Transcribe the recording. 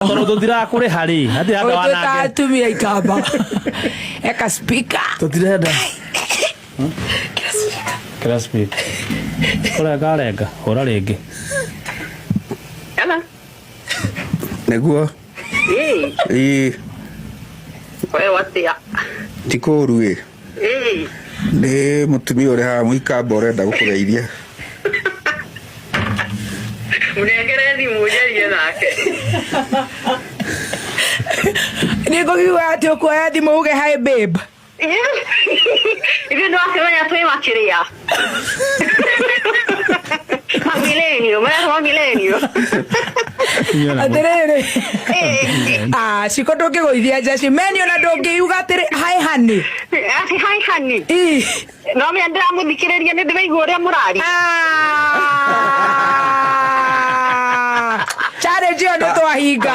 Tondũ tũtirakũrĩha rĩ, hatirĩ handũ Ũyũ twĩta wanange. Atumia ikamba eka speaker. Tũtirenda. Kĩra speaker. Ũrenga renga, hũra rĩngĩ. Hello. Nĩguo. Ĩĩ, Ĩĩ. we watia. Ti kũũru ĩ. Ĩĩ. Nĩ mũtumia ũrĩ haha mũikamba ũrenda gũkũgeithia. Mũnengere thimũ njarie nake. Nĩ ngũkiuga atĩ ũkuoya thimũ uge hi babe. Ithuĩ nĩwakĩmenya twĩ makĩrĩa. Mamilenio, maretwo mamilenio. Atĩrĩrĩ, ah, ciko ndũngĩgũithia njeci meni ona ndũngĩuga atĩrĩ hi honey. Ati hi honey. Ii. No menya ndĩramũthikĩrĩria nĩ ndĩraigua ũrĩa mũraria. Ah! Challenge ĩyo nĩ twahinga.